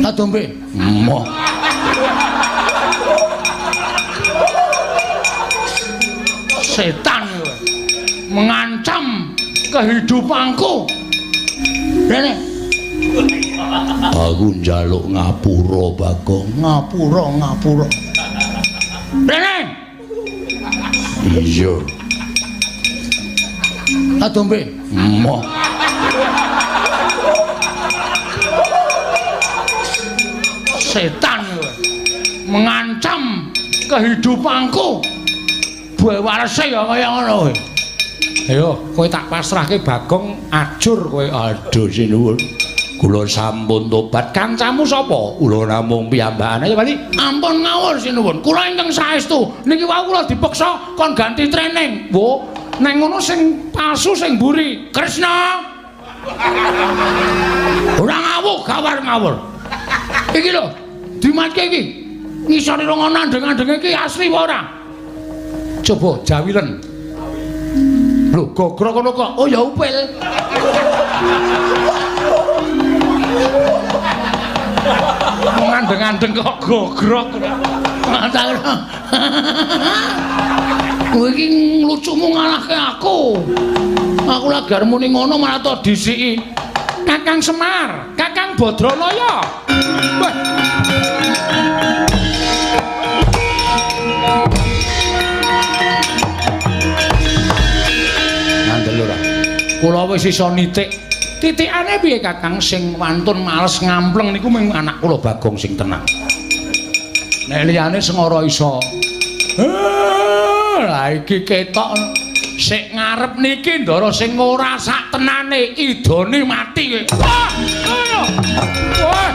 Tak dombe. Moh. Setan kowe. Mengancam kehidupanku. Rene. Aku njaluk ngapura, Bagong. Ngapura, ngapura. Rene. Iya. Tak dombe. Moh. Setan kowe. Mengancam kehidupanku. Buwe warese ya kaya ngono kowe. Ayo, kowe tak pasrahke Bagong ajur kowe. Aduh sinuwun. Kula sampun tobat. Kancamu sapa? Kula namung piyambakan. Ayo bali. Ampun ngawur sinuwun. Kula ingkang saestu. Niki wau kula dipeksa kon ganti training. Wo, neng ngono sing palsu sing mburi. Kresna. Ora ngawur, gawar ngawur. Iki lho, dimatke iki. Ngisore rong andeng-andenge iki asli apa ora? Coba jawilen. Lho, gogrok ngono kok. Oh ya upil. Wong andeng-andeng kok gogrok. Kowe iki lucumu ngalahke aku. Aku lagi arep muni ngono malah to disiki. Kakang Semar, Kakang Badranaya. Wah. Ngandel ora? Kula wis iso nitik. Titikane piye Kakang sing wantun males ngampleng niku mung anak kula Bagong sing tenang. Nek liyane sing ora iso. Lah iki ketok sik ngarep niki ndara sing ora sak tenane idone mati kowe. Wah, ngono. Wah.